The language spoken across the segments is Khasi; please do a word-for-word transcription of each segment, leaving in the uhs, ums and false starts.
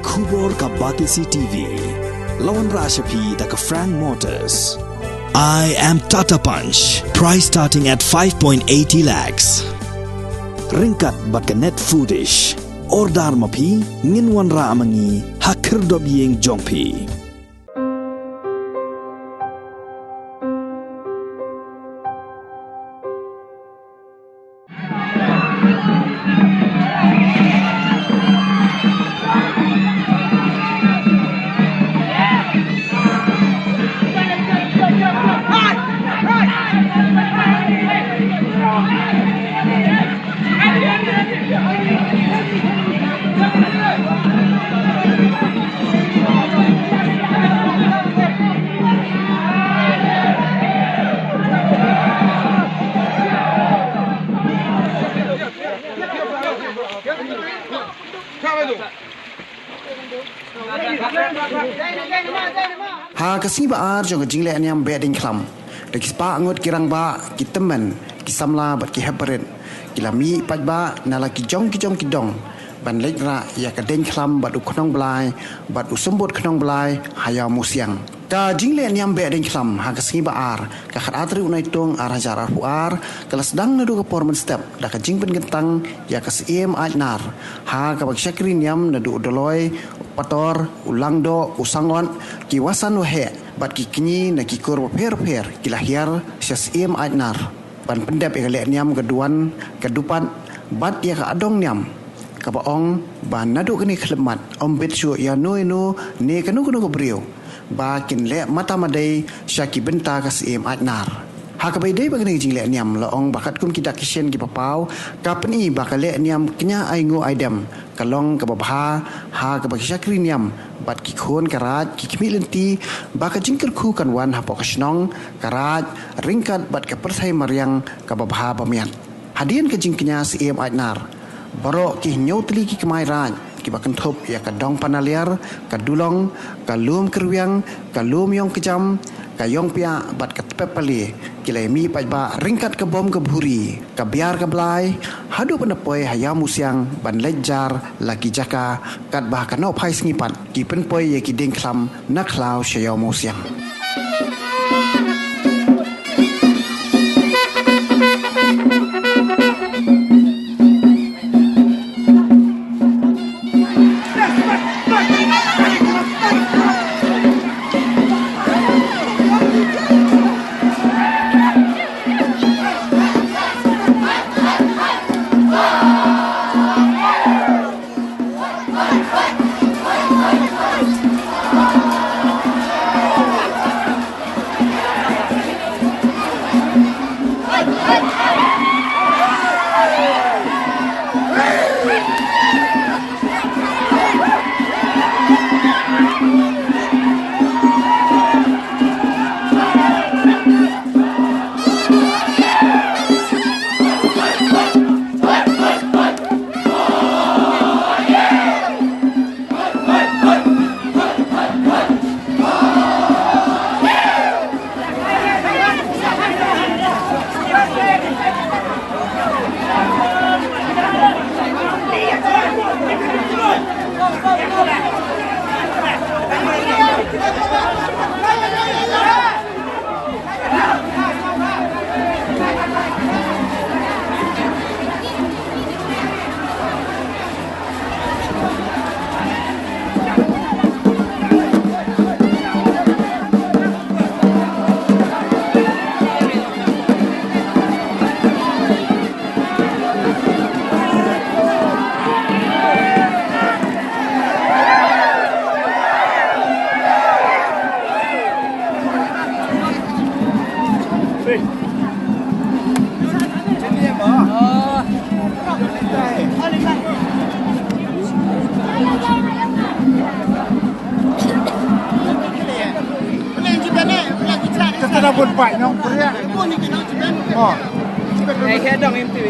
Khubor ka Batesi T V. La wanrah sha phi da ka Frank Motors. I am Tata Punch. Price starting at five point eighty lakhs. Ryngkat bad ka Net Foodish. Order ma phi, ngin wanrah ma ngi ha khyrdop ïing jong phi. Ha ka sngi ba ar jong ka jingleh niam Behdeiñkhlam, da ki spah ngut ki rangbah, ki tymmen, ki samla bad ki hep barit, ki la mih paidbah na la ki jong ki jong ki dong ban leit rah ïa ka deiñkhlam bad u khnong blai bad u symbud khnong blai ha Ïawmusiang. Ka jingleh niam Behdeiñkhlam ha ka sngi ba ar, ka khatar tarik u Naitung ar hajar arphew ar, ka la sdang naduh ka por mynstep da ka jingpynkyntang ïa ka Syiem Aitnar, ha kaba ki shakri niam naduh u Doloi, u Pator, u Langdoh, u Sangot, ki Wasan Waheh bad ki kñi na ki kur bapher bapher ki la hiar sha Syiem Aitnar ban pyndep ïa ka leh niam ka duwan ka dupat bad ïa ka adong niam kaba ong ba naduh kane ka khyllipmat ym bit shuh ïano ïano ne kano kano ka briew ba kin leh mata madei sha ki bynta ka Syiem Aitnar. Ha kaba ïadei bad kane ka jingleh niam la ong ba katkum ki dak ki shin kiba paw, ka pyni ba ka leh niam kñia ainguh aidem ka long kaba bha, ha kaba ki shakri niam bad ki khun ka raid ki khmih lynti ba ka jingkyrkhu kan wan hapoh ka shnong, ka raid, ryngkat bad ka pyrthei mariang kaba bha ba miat. Hadien ka jingkñia Syiem Aitnar, baroh ki hynñiew tylli ki kmai raid kiba kynthup ïa ka Dong Panaliar, ka Dulong, ka Lum Kyrwiang, ka Lum Ïong Kjam, ka Ïong Piah bad ka Tpep Pale ki la ïa mih paidbah ryngkat ka bom ka bhuri, ka biar ka blai, haduh ban da poi ha Ïawmusiang ban leit jar la ki jaka katba ka nohphai sngi pat ki pynpoi ïa ki deiñkhlam na khlaw sha Ïawmusiang. Kita dah buat baik, no? Oh. Hey, head on M T V.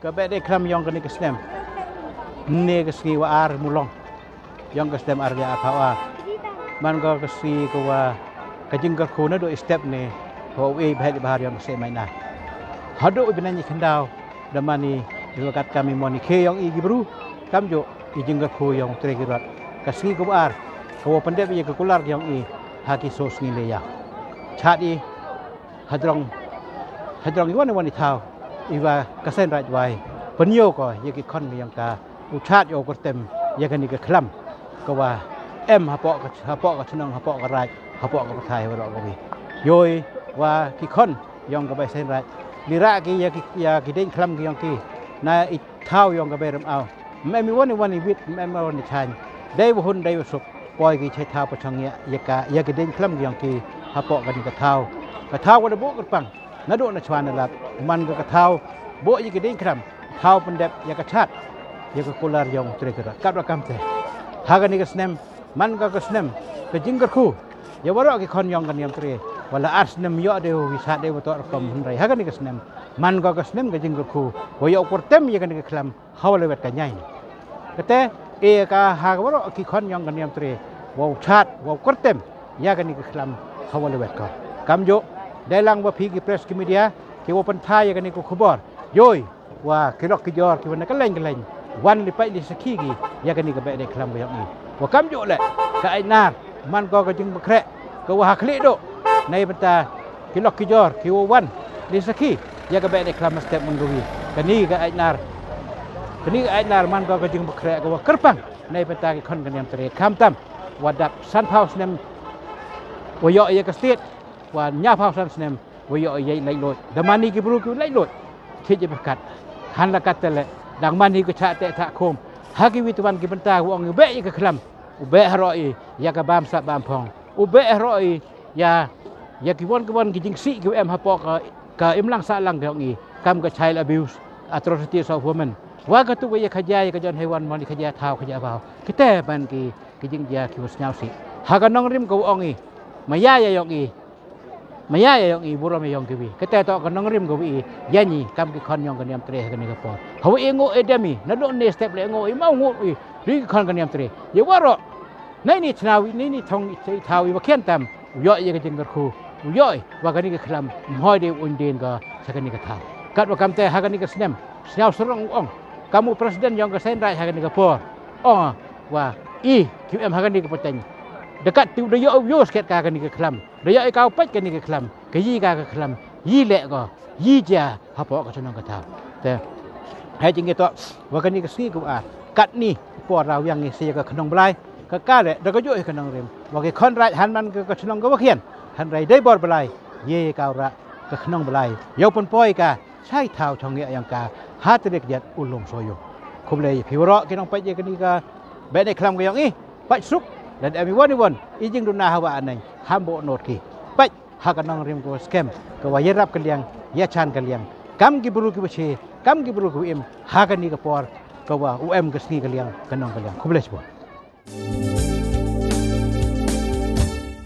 Ka Behdeiñkhlam yong kane ka snem. Ynne ka sngi wa ar Mulong yong ka snem ar hajar arphew ar. Man ka ka sngi ka wa ka jingkyrkhu na do i step ne, wa u e bhet i bahar yong ka snem mai na. Hadu i benai i khyndai da mani i wa kat kam i mon i khe yong i ki bru. Kam jo i jingkyrkhu yong tre ki rot. Ka sngi ka wa ar ka wa pyndep ya ka kular yong i ha ki so sngi le ya. Chat i hadrong hadrong i wan i wan i thaw i wa ka Seiñ Raij wai pynyoh ko ya ki khon yong ka u chat yow kyrtem ya kane ka khlam ka wa em hapoh ka hapoh ka chnong hapoh ka raij hapoh ka pyrthai wa rok ka wi. Yoi wa ki khon yong ka bai Seiñ Raij li ra ki ya ki ya ki deiñ khlam ki yong ki na i thaw yong ka bai rem au. Mem i wan i wan i wit mem i wan i chan dei wa hun dei wa suk poi ki chai thaw pa chong ya ya ka ya ki deiñ khlam ki yong ki hapoh kane ka thaw. Ka thaw wa da bu kyrpang na do na chwa na lat man ka ka thaw bo ya ki deiñ khlam thaw pyndep ya ka chat ya ka kular yong tre ka kat wa kam te. Ha kane ka snem man ka ka snem ka jingkyrkhu ya wa rok ki khon yong ka niam tre wa la ar snem yoh de wi chat de wa tok rukom hynrei ha kane ka snem man ka ka snem ka jingkyrkhu wa yoh kyrtem ya kane ka khlam ha wa le wet ka nyai. Kate e ka ha ka wa rok ki khon yong ka niam tre wa u chat wa u kyrtem ya kane ka khlam ha wa le wet ka. Kam jo dei lang wa phi ki press ki media ki wa pynthai ya kane ka khubor. Yoi wa ki lok ki jor ki wa na ka leng ka leng wan li pait li sakhi ki ya kane ka Behdeiñkhlam ka yong i. Wa kam jo le ka ai nar man ko ka jingbakhre ka wa ha khlieh do nei bynta ki lok ki jor ki wa wan li sakhi ya ka Behdeiñkhlam step mun ka wi. Kane ka ai nar kane ka ai nar man ko ka jingbakhre ka wa kyrpang nei bynta ki khon ka niam tre kham tam wa dap sanphew snem wa yoh ya ka state wa nyaphew san snem wa yoh ya i lait lot da mani ki bru ki lait lot. Thik ya berkat han la kat tele dang mani ka chah te thak khum ha ki wi tuan ki bynta wa ong i beh ya ka khlam u beh haro i ya ka bam sap bam phong u beh haro i ya ya ki won ki won ki jingsih ki em hapoh ka ka imlang sahlang ka ong i kam ka child abuse atrocities of women. Wa ka tu ka ya ka ja ya ka jon hewan mani ka ja thaw ka ja baw kite ban ki ki jingjia ki wa sngewsih ha ka nongrim ka wa ong i maya ya yong i maya ya yong i burom ya yong ki wi kate to ka nongrim ka wi ya ni kam ki khon yong ka niam tre ha kane ka por ha wi ngo edem i na do ne step le ngo i mau ngo i ri ki khon ka niam tre ya wa ro nei ni chnawi nei ni thong i thawi wa khian tam u yoh ya ka jingkyrkhu u yoh wa kane ka khlam mhoi de un den ka sa kane ka thaw kat wa kam te ha kane ka snem sngewsarong u ong kam u president yong ka Seiñ Raij ha kane ka por ong wa i ki em ha kane ka pateng da kat tu da yoh u yoh sket ka kane ka khlam da yoh i ka u pait kane ka khlam ka yi ka ka khlam yi le ko yi ja hapoh ka chnong ka thaw. Te hai jing to wa kane ka sngi ka ar kat ni por ra wiang i se ka khnong blai ka ka le da ka jo i ka nongrim wa ki khon raij han man ka ka chnong ka wa khian han rai dei bor blai ye ka ra ka khnong blai yow pun poi ka chai thaw chong ya yang ka ha trik jet u long so yo. Khublei phi wa ro ki nong pait ya kane ka Behdeiñkhlam ka yong i pait suk da em i won i won i jingduna ha wa aneng ham bo not ki pait ha ka nongrim ka wa skem ka wa ya rap ka liang ya chan ka liang kam ki bru ki wa che kam ki bru ki wa im ha kane ka por ka wa u em ka sngi ka liang ka nong ka liang. Khublei chibun.